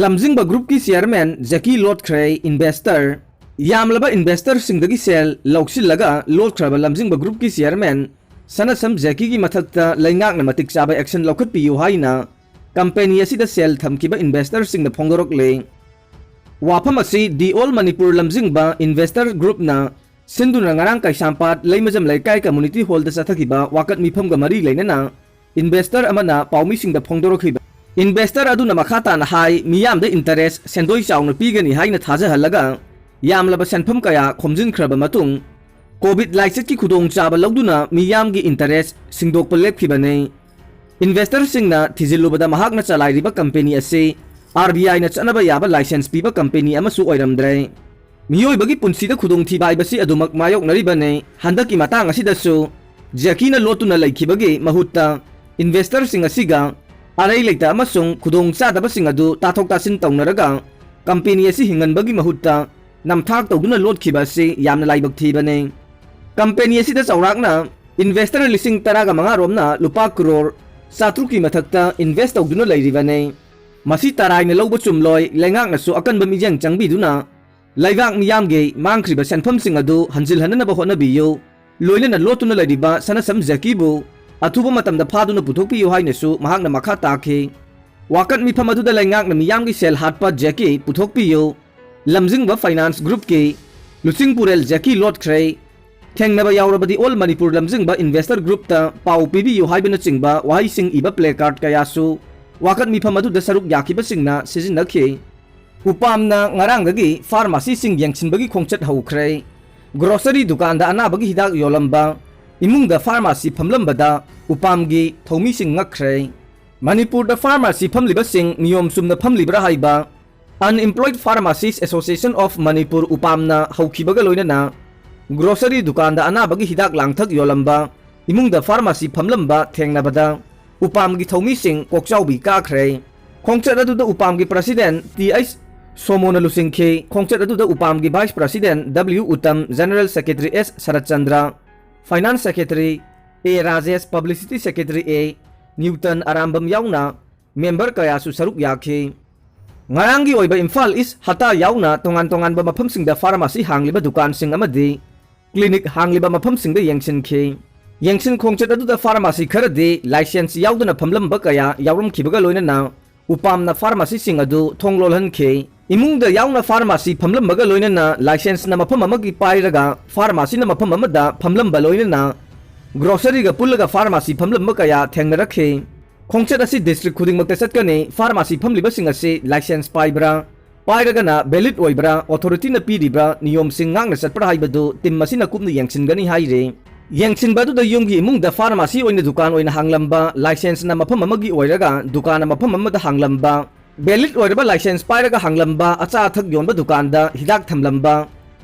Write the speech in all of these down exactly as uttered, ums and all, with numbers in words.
ꯂꯝꯖꯤꯡꯕ ꯒ꯭ꯔꯨꯞꯀꯤ chairman ꯖꯦꯀꯤ ꯂꯣꯠꯈ꯭ꯔꯦ꯫ Investor ꯌꯥꯝꯂꯕ ꯏꯟꯚꯦꯁꯇꯔꯁꯤꯡꯗꯒꯤ ꯁꯦꯜ ꯂꯧꯁꯤꯜꯂꯒ ꯂꯣꯠꯈ꯭ꯔꯕ ꯂꯝꯖꯤꯡꯕ ꯒ꯭ꯔꯨꯞꯀꯤ ꯆꯤꯌꯔꯃꯦꯟ ꯁꯅꯁꯝ ꯖꯦꯀꯤꯒꯤ ꯃꯊꯛꯇ ꯂꯩꯉꯥꯛꯅ ꯃꯇꯤꯛ ꯆꯥꯕ ꯑꯦꯛꯁꯟ ꯂꯧꯈꯠꯄꯤꯌꯨ ꯍꯥꯏꯅ ꯀꯝꯄꯦꯅꯤ ꯑꯁꯤꯗ ꯁꯦꯜ ꯊꯝꯈꯤꯕ ꯏꯟꯚꯦꯁꯇꯔꯁꯤꯡꯅ ꯐꯣꯡꯗꯣꯔꯛꯂꯦ꯫ ꯋꯥꯐꯝ ꯑꯁꯤ ꯗꯤ ꯑꯣꯜ ꯃꯅꯤꯄꯨꯔ ꯂꯝꯖꯤꯡꯕ ꯏꯟꯚꯦꯁꯇꯔ ꯒ꯭ꯔꯨꯞꯅ ꯁꯤꯟꯗꯨꯅ ꯉꯔꯥꯡ ꯀꯩꯁꯥꯝꯄꯥꯠ ꯂꯩꯃꯖꯝ ꯂꯩꯀꯥꯏ ꯀꯝꯃꯨꯅꯤꯇꯤ ꯍꯣꯜꯗ ꯆꯠꯊꯈꯤꯕ ꯋꯥꯀꯠ ꯃꯤꯐꯝꯒ ꯃꯔꯤ ꯂꯩꯅꯅ ꯏꯟꯚꯦꯁꯇꯔ ꯑꯃꯅ ꯄꯥꯎꯃꯤꯁꯤꯡꯗ ꯐꯣꯡꯗꯣꯔꯛꯈꯤꯕ꯫ ꯏꯟꯚꯦꯁꯇꯔ ꯑꯗꯨꯅ ꯃꯈꯥ ꯇꯥꯅ ꯍꯥꯏ, ꯃꯤꯌꯥꯝꯗ ꯏꯟꯇꯔꯦꯁ ꯁꯦꯟꯗꯣꯏ ꯆꯥꯎꯅ ꯄꯤꯒꯅꯤ ꯍꯥꯏꯅ ꯊꯥꯖꯍꯜꯂꯒ ꯌꯥꯝꯂꯕ ꯁꯦꯟꯐꯝ ꯀꯌꯥ ꯈꯣꯝꯖꯤꯟꯈ꯭ꯔꯕ ꯃꯇꯨꯡ ꯀꯣꯚꯤꯗ ꯂꯥꯏꯆꯠꯀꯤ ꯈꯨꯗꯣꯡꯆꯥꯕ ꯂꯧꯗꯨꯅ ꯃꯤꯌꯥꯝꯒꯤ ꯏꯟꯇꯔꯦꯁ ꯁꯤꯡꯗꯣꯛꯄ ꯂꯦꯞꯈꯤꯕꯅꯤ꯫ ꯏꯟꯚꯦꯁꯇꯔꯁꯤꯡꯅ ꯊꯤꯖꯤꯜꯂꯨꯕꯗ ꯃꯍꯥꯛꯅ ꯆꯂꯥꯏꯔꯤꯕ ꯀꯝꯄꯦꯅꯤ ꯑꯁꯤ ꯑꯥꯔ ꯕꯤ ꯑꯥꯏꯅ ꯆꯠꯅꯕ ꯌꯥꯕ ꯂꯥꯏꯁꯦꯟꯁ ꯄꯤꯕ ꯀꯝꯄꯦꯅꯤ ꯑꯃꯁꯨ ꯑꯣꯏꯔꯝꯗ꯭ꯔꯦ꯫ ꯃꯤꯑꯣꯏꯕꯒꯤ ꯄꯨꯟꯁꯤꯗ ꯈꯨꯗꯣꯡꯊꯤꯕ ꯍꯥꯏꯕꯁꯤ ꯑꯗꯨꯃꯛ ꯃꯥꯌꯣꯛꯅꯔꯤꯕꯅꯤ꯫ ꯍꯟꯗꯛꯀꯤ ꯃꯇꯥꯡ ꯑꯁꯤꯗꯁꯨ ꯖꯦꯀꯤꯅ ꯂꯣꯠꯇꯨꯅ ꯂꯩꯈꯤꯕꯒꯤ ꯃꯍꯨꯠꯇ ꯏꯟꯚꯦꯁꯇꯔꯁꯤꯡ ꯑꯁꯤꯒ ꯑꯔꯩ ꯂꯩꯇ ꯑꯃꯁꯨꯡ ꯈꯨꯗꯣꯡ ꯆꯥꯗꯕꯁꯤꯡ ꯑꯗꯨ ꯇꯥꯊꯣꯛ ꯇꯥꯁꯤꯟ ꯇꯧꯅꯔꯒ ꯀꯝꯄꯦꯅꯤ ꯑꯁꯤ ꯍꯤꯡꯍꯟꯕꯒꯤ ꯃꯍꯨꯠꯇ ꯅꯝꯊꯥꯛ ꯇꯧꯗꯨꯅ ꯂꯣꯠꯈꯤꯕ ꯑꯁꯤ ꯌꯥꯝꯅ ꯂꯥꯏꯕꯛ ꯊꯤꯕꯅꯤ꯫ ꯀꯝꯄꯦꯅꯤ ꯑꯁꯤꯗ ꯆꯥꯎꯔꯥꯛꯅ ꯏꯟꯚꯦꯁꯇꯔ ꯂꯤꯁꯤꯡ ꯇꯔꯥꯒ ꯃꯉꯥ ꯔꯣꯝꯅ ꯂꯨꯄꯥ ꯀ꯭ꯔꯣꯔ ꯆꯥꯇ꯭ꯔꯨꯛꯀꯤ ꯃꯊꯛꯇ ꯏꯟꯚꯦꯁ ꯇꯧꯗꯨꯅ ꯂꯩꯔꯤꯕꯅꯤ꯫ ꯃꯁꯤ ꯇꯔꯥꯏꯅ ꯂꯧꯕ ꯆꯨꯝꯂꯣꯏ, ꯂꯩꯉꯥꯛꯅꯁꯨ ꯑꯀꯟꯕ ꯃꯤꯠꯌꯦꯡ ꯆꯪꯕꯤꯗꯨꯅ ꯂꯩꯕꯥꯛ ꯃꯤꯌꯥꯝꯒꯤ ꯃꯥꯡꯈ꯭ꯔꯤꯕ ꯁꯦꯟꯐꯝꯁꯤꯡ ꯑꯗꯨ ꯍꯟꯖꯤꯜꯍꯟꯅꯅꯕ ꯍꯣꯠꯅꯕꯤꯌꯨ꯫ ꯂꯣꯏꯅꯅ ꯂꯣꯠꯇꯨꯅ ꯂꯩꯔꯤꯕ ꯁꯅꯁꯝ ꯖꯦꯀꯤꯕꯨ ꯑꯊꯨꯕ ꯃꯇꯝꯗ ꯐꯥꯗꯨꯅ ꯄꯨꯊꯣꯛꯄꯤꯌꯨ ꯍꯥꯏꯅꯁꯨ ꯃꯍꯥꯛꯅ ꯃꯈꯥ ꯇꯥꯈꯤ꯫ ꯋꯥꯀꯠ ꯃꯤꯐꯝ ꯑꯗꯨꯗ ꯂꯩꯉꯥꯛꯅ ꯃꯤꯌꯥꯝꯒꯤ ꯁꯦꯜ ꯍꯥꯠꯄ ꯖꯦꯀꯤ ꯄꯨꯊꯣꯛꯄꯤꯌꯨ, ꯂꯝꯖꯤꯡꯕ ꯐꯥꯏꯅꯥꯟꯁ ꯒ꯭ꯔꯨꯞꯀꯤ ꯂꯨꯆꯤꯡ ꯄꯨꯔꯦꯜ ꯖꯦꯀꯤ ꯂꯣꯠꯈ꯭ꯔꯦ, ꯊꯦꯡꯅꯕ ꯌꯥꯎꯔꯕꯗꯤ ꯑꯣꯜ ꯃꯅꯤꯄꯨꯔ ꯂꯝꯖꯤꯡꯕ ꯏꯟꯚꯦꯁꯇꯔ ꯒ꯭ꯔꯨꯞꯇ ꯄꯥꯎ ꯄꯤꯕꯤꯌꯨ ꯍꯥꯏꯕꯅꯆꯤꯡꯕ ꯋꯥꯍꯩꯁꯤꯡ ꯏꯕ ꯄ꯭ꯂꯦ ꯀꯥꯔꯗ ꯀꯌꯥꯁꯨ ꯋꯥꯀꯠ ꯃꯤꯐꯝ ꯑꯗꯨꯗ ꯁꯔꯨꯛ ꯌꯥꯈꯤꯕꯁꯤꯡꯅ ꯁꯤꯖꯤꯟꯅꯈꯤ꯫ ꯎꯄꯥꯝꯅ ꯉꯔꯥꯡꯗꯒꯤ ꯐꯥꯔꯃꯥꯁꯤꯁꯤꯡ ꯌꯦꯡꯁꯤꯟꯕꯒꯤ ꯈꯣꯡꯆꯠ ꯍꯧꯈ꯭ꯔꯦ꯫ ꯒ꯭ꯔꯣꯁꯔꯤ ꯗꯨꯀꯥꯟꯗ ꯑꯅꯥꯕꯒꯤ ꯍꯤꯗꯥꯛ ꯌꯣꯜꯂꯝꯕ ꯏꯃꯨꯡꯗ ꯐꯥꯔꯃꯥꯁꯤ ꯐꯝꯂꯝꯕꯗ ꯎꯄꯥꯝꯒꯤ ꯊꯧꯃꯤꯁꯤꯡ ꯉꯛꯈ꯭ꯔꯦ꯫ ꯃꯅꯤꯄꯨꯔꯗ ꯐꯥꯔꯃꯥꯁꯤ ꯐꯝꯂꯤꯕꯁꯤꯡ ꯅꯤꯌꯣꯝ ꯆꯨꯝꯅ ꯐꯝꯂꯤꯕ꯭ꯔꯥ ꯍꯥꯏꯕ Unemployed Pharmacist Association of Manipur, ꯎꯄꯥꯝꯅ ꯍꯧꯈꯤꯕꯒ ꯂꯣꯏꯅꯅ ꯒ꯭ꯔꯣꯁꯔꯤ ꯗꯨꯀꯥꯟꯗ ꯑꯅꯥꯕꯒꯤ ꯍꯤꯗꯥꯛ ꯂꯥꯡꯊꯛ ꯌꯣꯜꯂꯝꯕ ꯏꯃꯨꯡꯗ ꯐꯥꯔꯃꯥꯁꯤ ꯐꯝꯂꯝꯕ ꯊꯦꯡꯅꯕꯗ ꯎꯄꯥꯝꯒꯤ ꯊꯧꯃꯤꯁꯤꯡ ꯀꯣꯛꯆꯥꯎꯕꯤ ꯀꯥꯈ꯭ꯔꯦ꯫ ꯈꯣꯡꯆꯠ ꯑꯗꯨꯗ ꯎꯄꯥꯝꯒꯤ ꯄ꯭ꯔꯁꯤꯗꯦꯟ ꯇꯤ ꯑꯩꯆ ꯁꯣꯃꯣꯅ ꯂꯨꯆꯤꯡꯈꯤ꯫ ꯈꯣꯡꯆꯠ ꯑꯗꯨꯗ ꯎꯄꯥꯝꯒꯤ vice president W Uttam, general secretary S Saratchandra, finance secretary A Rajesh, publicity secretary A Newton Arambam ꯌꯥꯎꯅ ꯃꯦꯝꯕꯔ ꯀꯌꯥꯁꯨ ꯁꯔꯨꯛ ꯌꯥꯈꯤ꯫ ꯉꯔꯥꯡꯒꯤ ꯑꯣꯏꯕ ꯏꯝꯐꯥꯜ ꯏꯁ ꯍꯇꯥ ꯌꯥꯎꯅ ꯇꯣꯉꯥꯟ ꯇꯣꯉꯥꯟꯕ ꯃꯐꯝꯁꯤꯡꯗ ꯐꯥꯔꯃꯥꯁꯤ ꯍꯥꯡꯂꯤꯕ ꯗꯨꯀꯥꯟꯁꯤꯡ ꯑꯃꯗꯤ ꯀ꯭ꯂꯤꯅꯤꯛ ꯍꯥꯡꯂꯤꯕ ꯃꯐꯝꯁꯤꯡꯗ ꯌꯦꯡꯁꯤꯟꯈꯤ꯫ ꯌꯦꯡꯁꯤꯟ ꯈꯣꯡꯆꯠ ꯑꯗꯨꯗ ꯐꯥꯔꯃꯥꯁꯤ ꯈꯔꯗꯤ ꯂꯥꯏꯁꯦꯟꯁ ꯌꯥꯎꯗꯅ ꯐꯝꯂꯝꯕ ꯀꯌꯥ ꯌꯥꯎꯔꯝꯈꯤꯕꯒ ꯂꯣꯏꯅꯅ ꯎꯄꯥꯝꯅ ꯐꯥꯔꯃꯥꯁꯤꯁꯤꯡ ꯑꯗꯨ ꯊꯣꯡ ꯂꯣꯜꯍꯟꯈꯤ꯫ ꯏꯃꯨꯡꯗ ꯌꯥꯎꯅ ꯐꯥꯔꯃꯥꯁꯤ ꯐꯝꯂꯝꯕꯒ ꯂꯣꯏꯅꯅ ꯂꯥꯏꯁꯦꯟꯁꯅ ꯃꯐꯝ ꯑꯃꯒꯤ ꯄꯥꯏꯔꯒ ꯐꯥꯔꯃꯥꯁꯤꯅ ꯃꯐꯝ ꯑꯃꯗ ꯐꯝꯂꯝꯕ ꯂꯣꯏꯅꯅ ꯒ꯭ꯔꯣꯁꯔꯤꯒ ꯄꯨꯜꯂꯒ ꯐꯥꯔꯃꯥꯁꯤ ꯐꯝꯂꯝꯕ ꯀꯌꯥ ꯊꯦꯡꯅꯔꯛꯈꯤ꯫ ꯈꯣꯡꯆꯠ ꯑꯁꯤ ꯗꯤꯁꯇ꯭ꯔꯤꯛ ꯈꯨꯗꯤꯡꯃꯛꯇ ꯆꯠꯀꯅꯤ꯫ ꯐꯥꯔꯃꯥꯁꯤ ꯐꯝꯂꯤꯕꯁꯤꯡ ꯑꯁꯤ ꯂꯥꯏꯁꯦꯟꯁ ꯄꯥꯏꯕ꯭ꯔꯥ, ꯄꯥꯏꯔꯒꯅ ꯚꯦꯂꯤꯗ ꯑꯣꯏꯕ꯭ꯔꯥ, ꯑꯣꯊꯣꯔꯤꯇꯤꯅ ꯄꯤꯔꯤꯕ꯭ꯔꯥ, ꯅꯤꯌꯣꯝꯁꯤꯡ ꯉꯥꯛꯅ ꯆꯠꯄ꯭ꯔꯥ ꯍꯥꯏꯕꯗꯨ ꯇꯤꯝ ꯑꯁꯤꯅ ꯀꯨꯞꯅ ꯌꯦꯡꯁꯤꯟꯒꯅꯤ ꯍꯥꯏꯔꯤ꯫ ꯌꯦꯡꯁꯤꯟꯕ ꯑꯗꯨꯗ ꯌꯨꯝꯒꯤ ꯏꯃꯨꯡꯗ ꯐꯥꯔꯃꯥꯁꯤ ꯑꯣꯏꯅ ꯗꯨꯀꯥꯟ ꯑꯣꯏꯅ ꯍꯥꯡꯂꯝꯕ, ꯂꯥꯏꯁꯦꯟꯁꯅ ꯃꯐꯝ ꯑꯃꯒꯤ ꯑꯣꯏꯔꯒ ꯗꯨꯀꯥꯟꯅ ꯃꯐꯝ ꯑꯃꯗ ꯍꯥꯡꯂꯝꯕ, ꯚꯦꯂꯤꯗ ꯑꯣꯏꯔꯕ ꯂꯥꯏꯁꯦꯟꯁ ꯄꯥꯏꯔꯒ ꯍꯥꯡꯂꯝꯕ ꯑꯆꯥ ꯑꯊꯛ ꯌꯣꯟꯕ ꯗꯨꯀꯥꯟꯗ ꯍꯤꯗꯥꯛ ꯊꯝꯂꯝꯕ,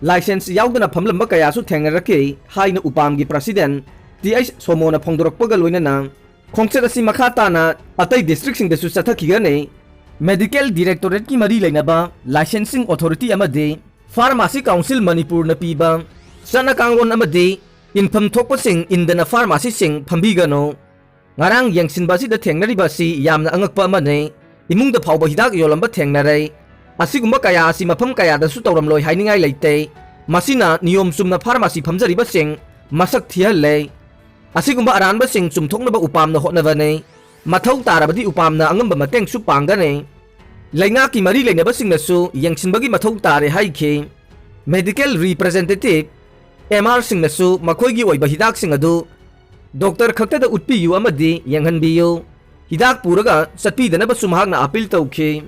ꯂꯥꯏꯁꯦꯟꯁ ꯌꯥꯎꯗꯅ ꯐꯝꯂꯝꯕ ꯀꯌꯥꯁꯨ ꯊꯦꯡꯅꯔꯛꯈꯤ ꯍꯥꯏꯅ ꯎꯄꯥꯝꯒꯤ ꯄ꯭ꯔꯁꯤꯗꯦꯟ ꯇꯤ ꯑꯩꯆ ꯁꯣꯃꯣꯅ ꯐꯣꯡꯗꯣꯔꯛꯄꯒ ꯂꯣꯏꯅꯅ ꯈꯣꯡꯆꯠ ꯑꯁꯤ ꯃꯈꯥ ꯇꯥꯅ ꯑꯇꯩ ꯗꯤꯁꯇ꯭ꯔꯤꯛꯁꯤꯡꯗꯁꯨ ꯆꯠꯊꯈꯤꯒꯅꯤ꯫ ꯃꯦꯗꯤꯀꯦꯜ ꯗꯤꯔꯦꯛꯇꯣꯔꯦꯠꯀꯤ ꯃꯔꯤ ꯂꯩꯅꯕ ꯂꯥꯏꯁꯦꯟꯁꯤꯡ ꯑꯣꯊꯣꯔꯤꯇꯤ ꯑꯃꯗꯤ ꯐꯥꯔꯃꯥꯁꯤ ꯀꯥꯎꯟꯁꯤꯜ ꯃꯅꯤꯄꯨꯔꯅ ꯄꯤꯕ ꯆꯠꯅ ꯀꯥꯡꯂꯣꯟ ꯑꯃꯗꯤ ꯏꯟꯐꯝ ꯊꯣꯛꯄꯁꯤꯡ ꯏꯟꯗꯅ ꯐꯥꯔꯃꯥꯁꯤꯁꯤꯡ ꯐꯝꯕꯤꯒꯅꯨ꯫ ꯉꯔꯥꯡ ꯌꯦꯡꯁꯤꯟꯕ ꯑꯁꯤꯗ ꯊꯦꯡꯅꯔꯤꯕ ꯑꯁꯤ ꯌꯥꯝꯅ ꯑꯉꯛꯄ ꯑꯃꯅꯤ꯫ ꯏꯃꯨꯡꯗ ꯐꯥꯎꯕ ꯍꯤꯗꯥꯛ ꯌꯣꯜꯂꯝꯕ ꯊꯦꯡꯅꯔꯦ꯫ ꯑꯁꯤꯒꯨꯝꯕ ꯀꯌꯥ ꯑꯁꯤ ꯃꯐꯝ ꯀꯌꯥꯗꯁꯨ ꯇꯧꯔꯝꯂꯣꯏ ꯍꯥꯏꯅꯤꯡꯉꯥꯏ ꯂꯩꯇꯦ꯫ ꯃꯁꯤꯅ ꯅꯤꯌꯣꯝ ꯆꯨꯝꯅ ꯐꯥꯔꯃꯥꯁꯤ ꯐꯝꯖꯔꯤꯕꯁꯤꯡ ꯃꯁꯛ ꯊꯤꯍꯜꯂꯦ꯫ ꯑꯁꯤꯒꯨꯝꯕ ꯑꯔꯥꯟꯕꯁꯤꯡ ꯆꯨꯝꯊꯣꯛꯅꯕ ꯎꯄꯥꯝꯅ ꯍꯣꯠꯅꯕꯅꯤ꯫ ꯃꯊꯧ ꯇꯥꯔꯕꯗꯤ ꯎꯄꯥꯝꯅ ꯑꯉꯝꯕ ꯃꯇꯦꯡꯁꯨ ꯄꯥꯡꯒꯅꯤ꯫ ꯂꯩꯉꯥꯛꯀꯤ ꯃꯔꯤ ꯂꯩꯅꯕꯁꯤꯡꯅꯁꯨ ꯌꯦꯡꯁꯤꯟꯕꯒꯤ ꯃꯊꯧ ꯇꯥꯔꯦ ꯍꯥꯏꯈꯤ꯫ ꯃꯦꯗꯤꯀꯦꯜ ꯔꯤꯄ꯭ꯔꯖꯦꯟꯇꯦꯇꯤꯚ, ꯑꯦꯝ ꯑꯥꯔꯁꯤꯡꯅꯁꯨ ꯃꯈꯣꯏꯒꯤ ꯑꯣꯏꯕ ꯍꯤꯗꯥꯛꯁꯤꯡ ꯑꯗꯨ ꯗꯣꯛꯇꯔ ꯈꯛꯇꯗ ꯎꯠꯄꯤꯌꯨ ꯑꯃꯗꯤ ꯌꯦꯡꯍꯟꯕꯤꯌꯨ꯫ ꯍꯤꯗꯥꯛ ꯄꯨꯔꯒ ꯆꯠꯄꯤꯗꯅꯕꯁꯨ ꯃꯍꯥꯛꯅ ꯑꯥꯄꯤꯜ ꯇꯧꯈꯤ꯫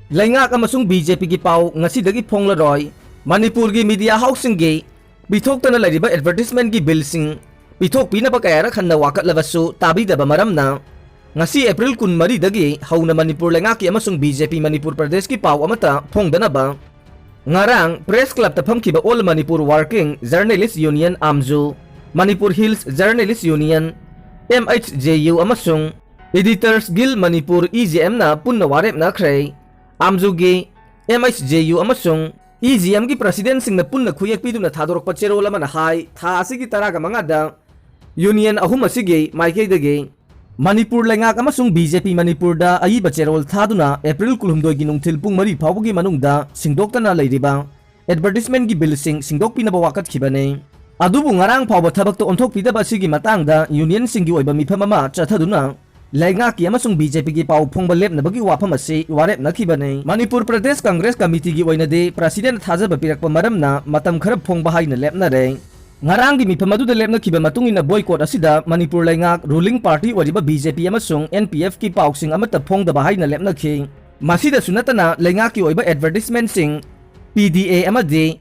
ꯂꯩꯉꯥꯛ ꯑꯃꯁꯨꯡ ꯕꯤ ꯖꯦ ꯄꯤꯒꯤ ꯄꯥꯎ ꯉꯁꯤꯗꯒꯤ ꯐꯣꯡꯂꯔꯣꯏ꯫ ꯃꯅꯤꯄꯨꯔꯒꯤ ꯃꯤꯗꯤꯌꯥ ꯍꯥꯎꯁꯁꯤꯡꯒꯤ ꯄꯤꯊꯣꯛꯇꯅ ꯂꯩꯔꯤꯕ ꯑꯦꯗꯚꯔꯇꯤꯁꯃꯦꯟꯒꯤ ꯕꯤꯜꯁꯤꯡ ꯄꯤꯊꯣꯛꯄꯤꯅꯕ ꯀꯌꯥꯔꯛ ꯍꯟꯅ ꯋꯥꯀꯠꯂꯕꯁꯨ ꯇꯥꯕꯤꯗꯕ ꯃꯔꯝꯅ, ꯉꯁꯤ ꯑꯦꯄ꯭ꯔꯤꯜ ꯀꯨꯟꯃꯔꯤꯗꯒꯤ ꯍꯧꯅ ꯃꯅꯤꯄꯨꯔ ꯂꯩꯉꯥꯛꯀꯤ ꯑꯃꯁꯨꯡ ꯕꯤ ꯖꯦ ꯄꯤ ꯃꯅꯤꯄꯨꯔ ꯄ꯭ꯔꯗꯦꯁꯀꯤ ꯄꯥꯎ ꯑꯃꯠꯇ ꯐꯣꯡꯗꯅꯕ ꯉꯔꯥꯡ ꯄ꯭ꯔꯦꯁ ꯀ꯭ꯂꯕꯇ ꯐꯝꯈꯤꯕ all Manipur working journalists union, ꯑꯥꯝꯖꯨ, Manipur hills journalists union, M H J U, ꯑꯃꯁꯨꯡ editors guild Manipur, E J ꯑꯦꯝꯅ ꯄꯨꯟꯅ ꯋꯥꯔꯦꯞꯅꯈ꯭ꯔꯦ꯫ ꯑꯥꯝꯖꯨꯒꯤ, ꯑꯦꯝ ꯑꯩꯆ ꯖꯦ ꯌꯨ ꯑꯃꯁꯨꯡ ꯏ ꯖꯤ ꯑꯦꯝꯒꯤ ꯄ꯭ꯔꯁꯤꯗꯦꯟꯁꯤꯡꯅ ꯄꯨꯟꯅ ꯈꯨꯌꯦꯛ ꯄꯤꯗꯨꯅ ꯊꯥꯗꯣꯔꯛꯄ ꯆꯦꯔꯣꯜ ꯑꯃꯅ ꯍꯥꯏ, ꯊꯥ ꯑꯁꯤꯒꯤ ꯇꯔꯥꯒ ꯃꯉꯥꯗ ꯌꯨꯅꯤꯌꯟ ꯑꯍꯨꯝ ꯑꯁꯤꯒꯤ ꯃꯥꯏꯀꯩꯗꯒꯤ ꯃꯅꯤꯄꯨꯔ ꯂꯩꯉꯥꯛ ꯑꯃꯁꯨꯡ ꯕꯤ ꯖꯦ ꯄꯤ ꯃꯅꯤꯄꯨꯔꯗ ꯑꯏꯕ ꯆꯦꯔꯣꯜ ꯊꯥꯗꯨꯅ ꯑꯦꯄ꯭ꯔꯤꯜ ꯀꯨꯟꯍꯨꯝꯗꯣꯏꯒꯤ ꯅꯨꯡꯊꯤꯜ ꯄꯨꯡ ꯃꯔꯤ ꯐꯥꯎꯕꯒꯤ ꯃꯅꯨꯡꯗ ꯁꯤꯡꯗꯣꯛꯇꯅ ꯂꯩꯔꯤꯕ ꯑꯦꯗꯚꯔꯇꯤꯁꯃꯦꯟꯒꯤ ꯕꯤꯜꯁꯤꯡ ꯁꯤꯡꯗꯣꯛꯄꯤꯅꯕ ꯋꯥꯀꯠꯈꯤꯕꯅꯤ꯫ ꯑꯗꯨꯕꯨ ꯉꯔꯥꯡ ꯐꯥꯎꯕ ꯊꯕꯛꯇ ꯑꯣꯟꯊꯣꯛꯄꯤꯗꯕ ꯑꯁꯤꯒꯤ ꯃꯇꯥꯡꯗ ꯌꯨꯅꯤꯌꯟꯁꯤꯡꯒꯤ ꯑꯣꯏꯕ ꯃꯤꯐꯝ ꯑꯃ ꯆꯠꯊꯗꯨꯅ ꯂꯩꯉꯥꯛꯀꯤ ꯑꯃꯁꯨꯡ ꯕꯤ ꯖꯦ ꯄꯤꯒꯤ ꯄꯥꯎ ꯐꯣꯡꯕ ꯂꯦꯞꯅꯕꯒꯤ ꯋꯥꯐꯝ ꯑꯁꯤ ꯋꯥꯔꯦꯞꯅꯈꯤꯕꯅꯤ꯫ ꯃꯅꯤꯄꯨꯔ ꯄ꯭ꯔꯗꯦꯁ ꯀꯪꯒ꯭ꯔꯦꯁ ꯀꯃꯤꯇꯤꯒꯤ ꯑꯣꯏꯅꯗꯤ ꯄ꯭ꯔꯁꯤꯗꯦꯟ ꯊꯥꯖꯕ ꯄꯤꯔꯛꯄ ꯃꯔꯝꯅ ꯃꯇꯝ ꯈꯔ ꯐꯣꯡꯕ ꯍꯥꯏꯅ ꯂꯦꯞꯅꯔꯦ꯫ ꯉꯔꯥꯡꯒꯤ ꯃꯤꯐꯝ ꯑꯗꯨꯗ ꯂꯦꯞꯅꯈꯤꯕ ꯃꯇꯨꯡ ꯏꯟꯅ ꯕꯣꯏꯀꯣꯠ ꯑꯁꯤꯗ ꯃꯅꯤꯄꯨꯔ ꯂꯩꯉꯥꯛ ꯔꯨꯂꯤꯡ ꯄꯥꯔꯇꯤ ꯑꯣꯏꯔꯤꯕ ꯕꯤ ꯖꯦ ꯄꯤ ꯑꯃꯁꯨꯡ ꯑꯦꯟ ꯄꯤ ꯑꯦꯐꯀꯤ ꯄꯥꯎꯁꯤꯡ ꯑꯃꯠꯇ ꯐꯣꯡꯗꯕ ꯍꯥꯏꯅ ꯂꯦꯞꯅꯈꯤ꯫ ꯃꯁꯤꯗꯁꯨ ꯅꯠꯇꯅ ꯂꯩꯉꯥꯛꯀꯤ ꯑꯣꯏꯕ ꯑꯦꯗꯚꯔꯇꯤꯁꯃꯦꯟꯁꯤꯡ, ꯄꯤ ꯗꯤ ꯑꯦ ꯑꯃꯗꯤ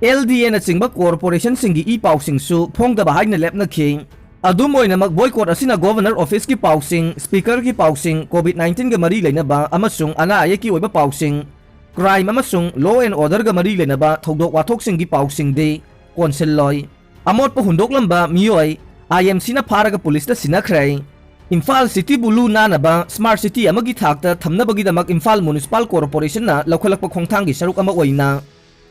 ꯑꯦꯜ ꯗꯤ ꯑꯦꯅꯆꯤꯡꯕ ꯀꯣꯔꯄꯣꯔꯦꯁꯟꯁꯤꯡꯒꯤ ꯏ ꯄꯥꯎꯁꯤꯡꯁꯨ ꯐꯣꯡꯗꯕ ꯍꯥꯏꯅ ꯂꯦꯞꯅꯈꯤ꯫ ꯑꯗꯨꯝ ꯑꯣꯏꯅꯃꯛ, ꯕꯣꯏꯀꯣꯠ ꯑꯁꯤꯅ ꯒꯣꯚꯔꯅꯔ ꯑꯣꯐꯤꯁꯀꯤ ꯄꯥꯎꯁꯤꯡ, ꯁ꯭ꯄꯤꯀꯔꯒꯤ ꯄꯥꯎꯁꯤꯡ, ꯀꯣꯚꯤꯗ ꯅꯥꯏꯟꯇꯤꯟꯒ ꯃꯔꯤ ꯂꯩꯅꯕ ꯑꯃꯁꯨꯡ ꯑꯅꯥ ꯑꯌꯦꯛꯀꯤ ꯑꯣꯏꯕ ꯄꯥꯎꯁꯤꯡ, ꯀ꯭ꯔꯥꯏꯝ ꯑꯃꯁꯨꯡ ꯂꯣ ꯑꯦꯟ ꯑꯣꯔꯗꯔꯒ ꯃꯔꯤ ꯂꯩꯅꯕ ꯊꯧꯗꯣꯛ ꯋꯥꯊꯣꯛꯁꯤꯡꯒꯤ ꯄꯥꯎꯁꯤꯡꯗꯤ ꯀꯣꯟꯁꯤꯜꯂꯣꯏ꯫ ꯑꯃꯣꯠꯄ ꯍꯨꯟꯗꯣꯛꯂꯝꯕ ꯃꯤꯑꯣꯏ ꯑꯥꯏ ꯑꯦꯝ ꯁꯤꯅ ꯐꯥꯔꯒ ꯄꯨꯂꯤꯁꯇ ꯁꯤꯟꯅꯈ꯭ꯔꯦ꯫ ꯏꯝꯐꯥꯜ ꯁꯤꯇꯤꯕꯨ ꯂꯨ ꯅꯥꯟꯅꯕ ꯁ꯭ꯃꯥꯔꯠ ꯁꯤꯇꯤ ꯑꯃꯒꯤ ꯊꯥꯛꯇ ꯊꯝꯅꯕꯒꯤꯗꯃꯛ ꯏꯝꯐꯥꯜ ꯃ꯭ꯌꯨꯅꯤꯁꯤꯄꯥꯜ ꯀꯣꯔꯄꯣꯔꯦꯁꯟꯅ ꯂꯧꯈꯠꯂꯛꯄ ꯈꯣꯡꯊꯥꯡꯒꯤ ꯁꯔꯨꯛ ꯑꯃ ꯑꯣꯏꯅ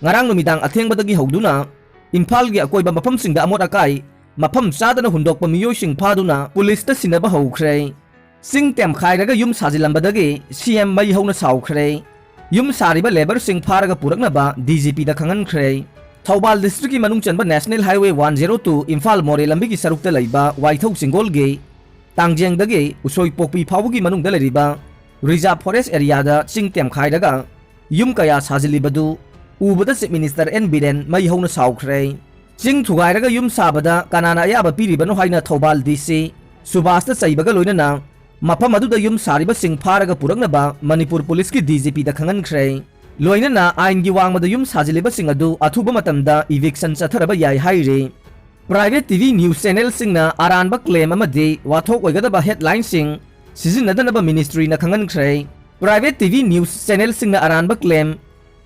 ꯉꯔꯥꯡ ꯅꯨꯃꯤꯗꯥꯡ ꯑꯊꯦꯡꯕꯗꯒꯤ ꯍꯧꯗꯨꯅ ꯏꯝꯐꯥꯜꯒꯤ ꯑꯀꯣꯏꯕ ꯃꯐꯝꯁꯤꯡꯗ ꯑꯃꯣꯠ ꯑꯀꯥꯏ ꯃꯐꯝ ꯆꯥꯗꯅ ꯍꯨꯟꯗꯣꯛꯄ ꯃꯤꯑꯣꯏꯁꯤꯡ ꯐꯥꯗꯨꯅ ꯄꯨꯂꯤꯁꯇ ꯁꯤꯟꯅꯕ ꯍꯧꯈ꯭ꯔꯦ꯫ ꯆꯤꯡ ꯇꯦꯝꯈꯥꯏꯔꯒ ꯌꯨꯝ ꯁꯥꯖꯤꯜꯂꯝꯕꯗꯒꯤ ꯁꯤ ꯑꯦꯝ ꯃꯩ ꯍꯧꯅ ꯁꯥꯎꯈ꯭ꯔꯦ꯫ ꯌꯨꯝ ꯁꯥꯔꯤꯕ ꯂꯦꯕꯔꯁꯤꯡ ꯐꯥꯔꯒ ꯄꯨꯔꯛꯅꯕ ꯗꯤ ꯖꯤ ꯄꯤꯗ ꯈꯪꯍꯟꯈ꯭ꯔꯦ꯫ ꯊꯧꯕꯥꯜ ꯗꯤꯁꯇ꯭ꯔꯤꯛꯀꯤ ꯃꯅꯨꯡ ꯆꯟꯕ national highway one zero two Imphal ꯃꯣꯔꯦ ꯂꯝꯕꯤꯒꯤ ꯁꯔꯨꯛꯇ ꯂꯩꯕ ꯋꯥꯏꯊꯧ ꯆꯤꯡꯒꯣꯜꯒꯤ ꯇꯥꯡꯖꯦꯡꯗꯒꯤ ꯎꯁꯣꯏꯄꯣꯛꯄꯤ ꯐꯥꯎꯕꯒꯤ ꯃꯅꯨꯡꯗ ꯂꯩꯔꯤꯕ ꯔꯤꯖꯥꯔꯚ ꯐꯣꯔꯦꯁ ꯑꯦꯔꯤꯌꯥꯗ ꯆꯤꯡ ꯇꯦꯝꯈꯥꯏꯔꯒ ꯌꯨꯝ ꯀꯌꯥ ꯁꯥꯖꯤꯜꯂꯤꯕꯗꯨ ꯎꯕꯗ ꯆꯤꯐ ꯃꯤꯅꯤꯁꯇꯔ ꯑꯦꯟ ꯕꯤꯔꯦꯟ ꯃꯩ ꯍꯧꯅ ꯁꯥꯎꯈ꯭ꯔꯦ꯫ ꯆꯤꯡ ꯊꯨꯒꯥꯏꯔꯒ ꯌꯨꯝ ꯁꯥꯕꯗ ꯀꯅꯥꯅ ꯑꯌꯥꯕ ꯄꯤꯔꯤꯕꯅꯣ ꯍꯥꯏꯅ ꯊꯧꯕꯥꯜ ꯗꯤ ꯁꯤ ꯁꯨꯕꯥꯁꯇ ꯆꯩꯕꯒ ꯂꯣꯏꯅꯅ ꯃꯐꯝ ꯑꯗꯨꯗ ꯌꯨꯝ ꯁꯥꯔꯤꯕꯁꯤꯡ ꯐꯥꯔꯒ ꯄꯨꯔꯛꯅꯕ ꯃꯅꯤꯄꯨꯔ ꯄꯨꯂꯤꯁꯀꯤ ꯗꯤ ꯖꯤ ꯄꯤꯗ ꯈꯪꯍꯟꯈ꯭ꯔꯦ꯫ ꯂꯣꯏꯅꯅ ꯑꯥꯏꯟꯒꯤ ꯋꯥꯡꯃꯗ ꯌꯨꯝ ꯁꯥꯖꯤꯜꯂꯤꯕꯁꯤꯡ ꯑꯗꯨ ꯑꯊꯨꯕ ꯃꯇꯝꯗ ꯏꯚꯤꯛꯁꯟ ꯆꯠꯊꯔꯕ ꯌꯥꯏ ꯍꯥꯏꯔꯤ꯫ ꯄ꯭ꯔꯥꯏꯚꯦꯠ ꯇꯤ ꯚꯤ ꯅ꯭ꯌꯨꯁ ꯆꯦꯅꯦꯜꯁꯤꯡꯅ ꯑꯔꯥꯟꯕ ꯀ꯭ꯂꯦꯝ ꯑꯃꯗꯤ ꯋꯥꯊꯣꯛ ꯑꯣꯏꯒꯗꯕ ꯍꯦꯗꯂꯥꯏꯟꯁꯤꯡ ꯁꯤꯖꯤꯟꯅꯗꯅꯕ ꯃꯤꯅꯤꯁꯇ꯭ꯔꯤꯅ ꯈꯪꯍꯟꯈ꯭ꯔꯦ꯫ ꯄ꯭ꯔꯥꯏꯚꯦꯠ ꯇꯤ ꯚꯤ ꯅ꯭ꯌꯨꯁ ꯆꯦꯅꯦꯜꯁꯤꯡꯅ ꯑꯔꯥꯟꯕ ꯀ꯭ꯂꯦꯝ,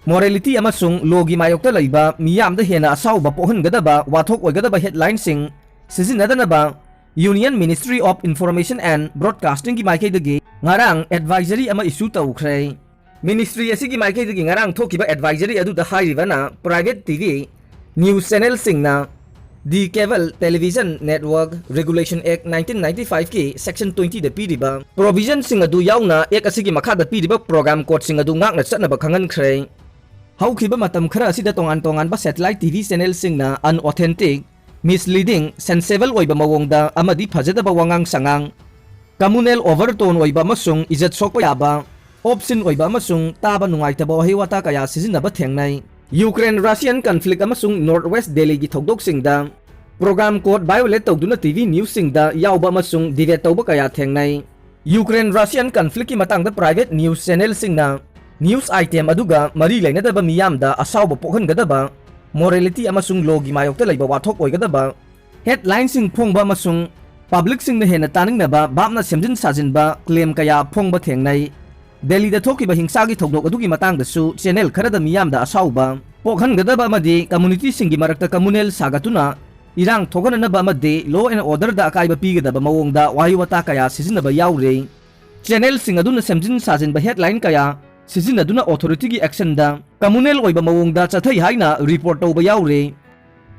ꯃꯣꯔꯦꯂꯤꯇꯤ ꯑꯃꯁꯨꯡ ꯂꯣꯒꯤ ꯃꯥꯌꯣꯛꯇ ꯂꯩꯕ ꯃꯤꯌꯥꯝꯗ ꯍꯦꯟꯅ ꯑꯁꯥꯎꯕ ꯄꯣꯛꯍꯟꯒꯗꯕ ꯋꯥꯊꯣꯛ ꯑꯣꯏꯒꯗꯕ ꯍꯦꯗꯂꯥꯏꯟꯁꯤꯡ ꯁꯤꯖꯤꯟꯅꯗꯅꯕ Union Ministry of Information and Broadcastingꯒꯤ ꯃꯥꯏꯀꯩꯗꯒꯤ ꯉꯔꯥꯡ ꯑꯦꯗꯚꯥꯏꯖꯔꯤ ꯑꯃ ꯏꯁꯨ ꯇꯧꯈ꯭ꯔꯦ꯫ ꯃꯤꯅꯤꯁꯇ꯭ꯔꯤ ꯑꯁꯤꯒꯤ ꯃꯥꯏꯀꯩꯗꯒꯤ ꯉꯔꯥꯡ ꯊꯣꯛꯈꯤꯕ ꯑꯦꯗꯚꯥꯏꯖꯔꯤ ꯑꯗꯨꯗ ꯍꯥꯏꯔꯤꯕꯅ, ꯄ꯭ꯔꯥꯏꯚꯦꯠ ꯇꯤ ꯚꯤ ꯅ꯭ꯌꯨꯁ ꯆꯦꯅꯦꯜꯁꯤꯡꯅ The Cable Television Network Regulation Act nineteen ninety-five ꯀꯤ Section twenty ꯗ ꯄꯤꯔꯤꯕ provision ꯁꯤꯡ ꯑꯗꯨ ꯌꯥꯎꯅ Act ꯑꯁꯤꯒꯤ ꯃꯈꯥꯗ ꯄꯤꯔꯤꯕ program code ꯁꯤꯡ ꯑꯗꯨ ꯉꯥꯛꯅ ꯆꯠꯅꯕ ꯈꯪꯍꯟꯈ꯭ꯔꯦ꯫ ꯍꯧꯈꯤꯕ ꯃꯇꯝ ꯈꯔ ꯑꯁꯤꯗ ꯇꯣꯉꯥꯟ ꯇꯣꯉꯥꯟꯕ satellite T V channel ꯁꯤꯡꯅ unauthentic, misleading, sensible ꯑꯣꯏꯕ ꯃꯑꯣꯡꯗ ꯑꯃꯗꯤ ꯐꯖꯗꯕ ꯋꯥꯉꯥꯡ ꯁꯉꯥꯡ, communal overtone ꯑꯣꯏꯕ ꯑꯃꯁꯨꯡ ꯏꯖꯠ ꯁꯣꯛꯄ ꯌꯥꯕ, obscene ꯑꯣꯏꯕ ꯑꯃꯁꯨꯡ ꯇꯥꯕ ꯅꯨꯡꯉꯥꯏꯇꯕ ꯋꯥꯍꯩ ꯋꯥꯇꯥ ꯀꯌꯥ ꯁꯤꯖꯤꯟꯅꯕ ꯊꯦꯡꯅꯩ꯫ Ukraine Russian conflict ꯑꯃꯁꯨꯡ North West Delhi ꯒꯤ ꯊꯧꯗꯣꯛꯁꯤꯡꯗ program code violate ꯇꯧꯗꯨꯅ T V news ꯁꯤꯡꯗ ꯌꯥꯎꯕ ꯑꯃꯁꯨꯡ debate ꯇꯧꯕ ꯀꯌꯥ ꯊꯦꯡꯅꯩ꯫ Ukraine Russian conflict ꯀꯤ ꯃꯇꯥꯡꯗ private news channel ꯁꯤꯡꯅ news item ꯑꯗꯨꯒ ꯃꯔꯤ ꯂꯩꯅꯗꯕ ꯃꯤꯌꯥꯝꯗ ꯑꯁꯥꯎꯕ ꯄꯣꯛꯍꯟꯒꯗꯕ, morality ꯑꯃꯁꯨꯡ law ꯒꯤ ꯃꯥꯌꯣꯛꯇ ꯂꯩꯕ ꯋꯥꯊꯣꯛ ꯑꯣꯏꯒꯗꯕ headline ꯁꯤꯡ ꯐꯣꯡꯕ ꯑꯃꯁꯨꯡ public ꯁꯤꯡꯅ ꯍꯦꯟꯅ ꯇꯥꯅꯤꯡꯅꯕ ꯚꯥꯞꯅ ꯁꯦꯝꯖꯤꯟ ꯁꯥꯖꯤꯟꯕ claim ꯀꯌꯥ ꯐꯣꯡꯕ ꯊꯦꯡꯅꯩ꯫ ꯗꯦꯜꯂꯤꯗ ꯊꯣꯛꯈꯤꯕ ꯍꯤꯡꯁꯥꯒꯤ ꯊꯧꯗꯣꯛ ꯑꯗꯨꯒꯤ ꯃꯇꯥꯡꯗꯁꯨ channel ꯈꯔꯗ ꯃꯤꯌꯥꯝꯗ ꯑꯁꯥꯎꯕ ꯄꯣꯛꯍꯟꯒꯗꯕ ꯑꯃꯗꯤ community ꯁꯤꯡꯒꯤ ꯃꯔꯛꯇ communal ꯁꯥꯒꯠꯇꯨꯅ ꯏꯔꯥꯡ ꯊꯣꯛꯍꯟꯅꯅꯕ ꯑꯃꯗꯤ law and order ꯗ ꯑꯀꯥꯏꯕ ꯄꯤꯒꯗꯕ ꯃꯑꯣꯡꯗ ꯋꯥꯍꯩ ꯋꯥꯇꯥ ꯀꯌꯥ ꯁꯤꯖꯤꯟꯅꯕ ꯌꯥꯎꯔꯤ꯫ Channel ꯁꯤꯡ ꯑꯗꯨꯅ ꯁꯦꯝꯖꯤꯟ ꯁꯥꯖꯤꯟꯕ headline ꯀꯌꯥ ꯁꯤꯖꯤꯟꯅꯗꯨꯅ authority ꯒꯤ action ꯗ communal ꯑꯣꯏꯕ ꯃꯑꯣꯡꯗ ꯆꯠꯊꯩ ꯍꯥꯏꯅ report ꯇꯧꯕ ꯌꯥꯎꯔꯤ꯫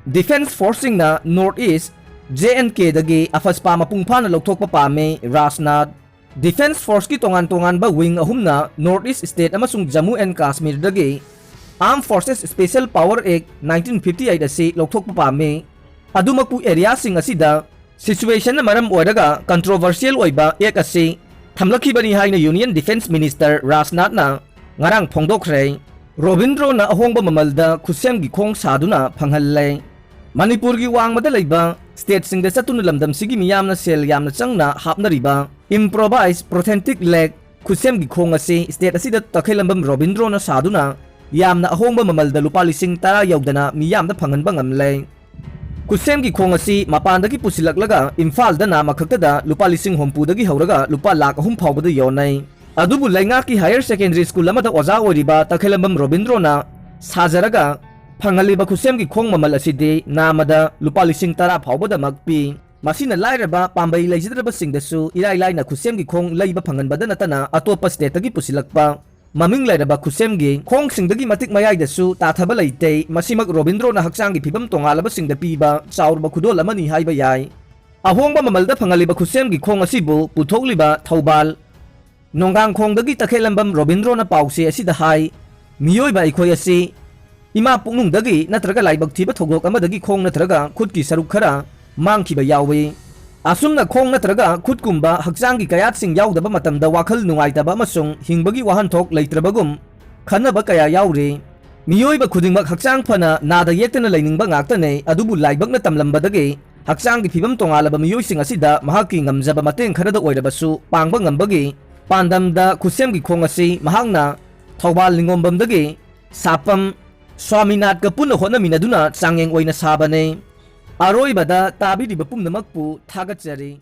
Defence force ꯁꯤꯡꯅ North East J and K ꯗꯒꯤ AFSPA ꯃꯄꯨꯡ ꯐꯥꯅ ꯂꯧꯊꯣꯛꯄ ꯄꯥꯝꯃꯤ, ꯔꯥꯖꯅꯥꯊ꯫ Defence force ꯀꯤ ꯇꯣꯉꯥꯟ ꯇꯣꯉꯥꯟꯕ wing ꯑꯍꯨꯝꯅ North East state ꯑꯃꯁꯨꯡ Jammu and Kashmir ꯗꯒꯤ Armed Forces Special Power Act nineteen fifty eight ꯑꯁꯤ ꯂꯧꯊꯣꯛꯄ ꯄꯥꯝꯃꯤ꯫ ꯑꯗꯨꯃꯛꯄꯨ, area ꯁꯤꯡ ꯑꯁꯤꯗ situation ꯅ ꯃꯔꯝ ꯑꯣꯏꯔꯒ controversial ꯑꯣꯏꯕ act ꯑꯁꯤ ꯊꯝꯂꯛꯈꯤꯕꯅꯤ ꯍꯥꯏꯅ Union Defence Minister ꯔꯥꯖꯅꯥꯊꯅ ꯉꯔꯥꯡ ꯐꯣꯡꯗꯣꯛꯈ꯭ꯔꯦ꯫ ꯔꯣꯕꯤꯟꯗ꯭ꯔꯣꯅ ꯑꯍꯣꯡꯕ ꯃꯃꯜꯗ ꯈꯨꯠꯁꯦꯝꯒꯤ ꯈꯣꯡ ꯁꯥꯗꯨꯅ ꯐꯪꯍꯜꯂꯦ꯫ ꯃꯅꯤꯄꯨꯔꯒꯤ ꯋꯥꯡꯃꯗ ꯂꯩꯕ state ꯁꯤꯡꯗ ꯆꯠꯇꯨꯅ ꯂꯝꯗꯝꯁꯤꯒꯤ ꯃꯤꯌꯥꯝꯅ ꯁꯦꯜ ꯌꯥꯝꯅ ꯆꯪꯅ ꯍꯥꯞꯅꯔꯤꯕ improvised prosthetic leg ꯈꯨꯠꯁꯦꯝꯒꯤ ꯈꯣꯡ ꯑꯁꯤ state ꯑꯁꯤꯗ ꯇꯈꯦꯂꯝꯕꯝ ꯔꯣꯕꯤꯟꯗ꯭ꯔꯣꯅ ꯁꯥꯗꯨꯅ ꯌꯥꯝꯅ ꯑꯍꯣꯡꯕ ꯃꯃꯜꯗ ꯂꯨꯄꯥ ꯂꯤꯁꯤꯡ ꯇꯔꯥ ꯌꯧꯗꯅ ꯃꯤꯌꯥꯝꯗ ꯐꯪꯍꯟꯕ ꯉꯝꯂꯦ꯫ ꯈꯨꯠꯁꯦꯝꯒꯤ ꯈꯣꯡ ꯑꯁꯤ ꯃꯄꯥꯟꯗꯒꯤ ꯄꯨꯁꯤꯜꯂꯛꯂꯒ ꯏꯝꯐꯥꯜꯗ ꯅꯥꯃ ꯈꯛꯇꯗ ꯂꯨꯄꯥ ꯂꯤꯁꯤꯡ ꯍꯨꯝꯐꯨꯗꯒꯤ ꯍꯧꯔꯒ ꯂꯨꯄꯥ ꯂꯥꯈ ꯑꯍꯨꯝ ꯐꯥꯎꯕꯗ ꯌꯣꯟꯅꯩ꯫ ꯑꯗꯨꯕꯨ ꯂꯩꯉꯥꯛꯀꯤ higher secondary school ꯑꯃꯗ ꯑꯣꯖꯥ ꯑꯣꯏꯔꯤꯕ ꯇꯈꯦꯂꯝꯕꯝ ꯔꯣꯕꯤꯟꯗ꯭ꯔꯣꯅ ꯁꯥꯖꯔꯒ ꯐꯪꯍꯜꯂꯤꯕ ꯈꯨꯠꯁꯦꯝꯒꯤ ꯈꯣꯡ ꯃꯃꯜ ꯑꯁꯤꯗꯤ ꯅꯥꯃꯗ ꯂꯨꯄꯥ ꯂꯤꯁꯤꯡ ꯇꯔꯥ ꯐꯥꯎꯕꯗꯃꯛ ꯄꯤ꯫ ꯃꯁꯤꯅ ꯂꯥꯏꯔꯕ ꯄꯥꯝꯕꯩ ꯂꯩꯖꯗ꯭ꯔꯕꯁꯤꯡꯗꯁꯨ ꯏꯔꯥꯏ ꯂꯥꯏꯅ ꯈꯨꯠꯁꯦꯝꯒꯤ ꯈꯣꯡ ꯂꯩꯕ ꯐꯪꯍꯟꯕꯗ ꯅꯠꯇꯅ ꯑꯇꯣꯞꯄ state ꯇꯒꯤ ꯄꯨꯁꯤꯜꯂꯛꯄ ꯃꯃꯤꯡ ꯂꯩꯔꯕ ꯈꯨꯠꯁꯦꯝꯒꯤ ꯈꯣꯡꯁꯤꯡꯗꯒꯤ ꯃꯇꯤꯛ ꯃꯌꯥꯏꯗꯁꯨ ꯇꯥꯊꯕ ꯂꯩꯇꯦ꯫ ꯃꯁꯤꯃꯛ ꯔꯣꯕꯤꯟꯗ꯭ꯔꯣꯅ ꯍꯛꯆꯥꯡꯒꯤ ꯐꯤꯕꯝ ꯇꯣꯉꯥꯜꯂꯕꯁꯤꯡꯗ ꯄꯤꯕ ꯆꯥꯎꯔꯕ ꯈꯨꯗꯣꯜ ꯑꯃꯅꯤ ꯍꯥꯏꯕ ꯌꯥꯏ꯫ ꯑꯍꯣꯡꯕ ꯃꯃꯜꯗ ꯐꯪꯍꯜꯂꯤꯕ ꯈꯨꯠꯁꯦꯝꯒꯤ ꯈꯣꯡ ꯑꯁꯤꯕꯨ ꯄꯨꯊꯣꯛꯂꯤꯕ ꯊꯧꯕꯥꯜ ꯅꯣꯡꯒꯥꯡꯈꯣꯡꯗꯒꯤ ꯇꯈꯦꯜꯂꯝꯕꯝ ꯔꯣꯕꯤꯟꯗ꯭ꯔꯣꯅ ꯄꯥꯎꯆꯦ ꯑꯁꯤꯗ ꯍꯥꯏ, ꯃꯤꯑꯣꯏꯕ ꯑꯩꯈꯣꯏ ꯑꯁꯤ ꯏꯃꯥ ꯄꯨꯛꯅꯨꯡꯗꯒꯤ ꯅꯠꯇ꯭ꯔꯒ ꯂꯥꯏꯕꯛ ꯊꯤꯕ ꯊꯧꯗꯣꯛ ꯑꯃꯗꯒꯤ ꯈꯣꯡ ꯅꯠꯇ꯭ꯔꯒ ꯈꯨꯠꯀꯤ ꯁꯔꯨꯛ ꯈꯔ ꯃꯥꯡꯈꯤꯕ ꯌꯥꯎꯏ꯫ ꯑꯁꯨꯝꯅ ꯈꯣꯡ ꯅꯠꯇ꯭ꯔꯒ ꯈꯨꯠꯀꯨꯝꯕ ꯍꯛꯆꯥꯡꯒꯤ ꯀꯌꯥꯠꯁꯤꯡ ꯌꯥꯎꯗꯕ ꯃꯇꯝꯗ ꯋꯥꯈꯜ ꯅꯨꯡꯉꯥꯏꯇꯕ ꯑꯃꯁꯨꯡ ꯍꯤꯡꯕꯒꯤ ꯋꯥꯍꯟꯊꯣꯛ ꯂꯩꯇ꯭ꯔꯕꯒꯨꯝ ꯈꯟꯅꯕ ꯀꯌꯥ ꯌꯥꯎꯔꯤ꯫ ꯃꯤꯑꯣꯏꯕ ꯈꯨꯗꯤꯡꯃꯛ ꯍꯛꯆꯥꯡ ꯐꯅ ꯅꯥꯗ ꯌꯦꯛꯇꯅ ꯂꯩꯅꯤꯡꯕ ꯉꯥꯛꯇꯅꯤ, ꯑꯗꯨꯕꯨ ꯂꯥꯏꯕꯛꯅ ꯇꯝꯂꯝꯕꯗꯒꯤ ꯍꯛꯆꯥꯡꯒꯤ ꯐꯤꯕꯝ ꯇꯣꯉꯥꯜꯂꯕ ꯃꯤꯑꯣꯏꯁꯤꯡ ꯑꯁꯤꯗ ꯃꯍꯥꯛꯀꯤ ꯉꯝꯖꯕ ꯃꯇꯦꯡ ꯈꯔꯗ ꯑꯣꯏꯔꯕꯁꯨ ꯄꯥꯡꯕ ꯉꯝꯕꯒꯤ ꯄꯥꯟꯗꯝꯗ ꯈꯨꯠꯁꯦꯝꯒꯤ ꯈꯣꯡ ꯑꯁꯤ ꯃꯍꯥꯛꯅ ꯊꯧꯕꯥꯜ ꯅꯤꯉꯣꯝꯕꯝꯗꯒꯤ ꯁꯥꯄꯝ ꯁ꯭ꯋꯥꯃꯤꯅꯥꯊꯀ ꯄꯨꯟꯅ ꯍꯣꯠꯅꯃꯤꯟꯅꯗꯨꯅ ꯆꯥꯡꯌꯦꯡ ꯑꯣꯏꯅ ꯁꯥꯕꯅꯤ꯫ ꯑꯔꯣꯏꯕꯗ ꯇꯥꯕꯤꯔꯤꯕ ꯄꯨꯝꯅꯃꯛꯄꯨ ꯊꯥꯒꯠꯆꯔꯤ꯫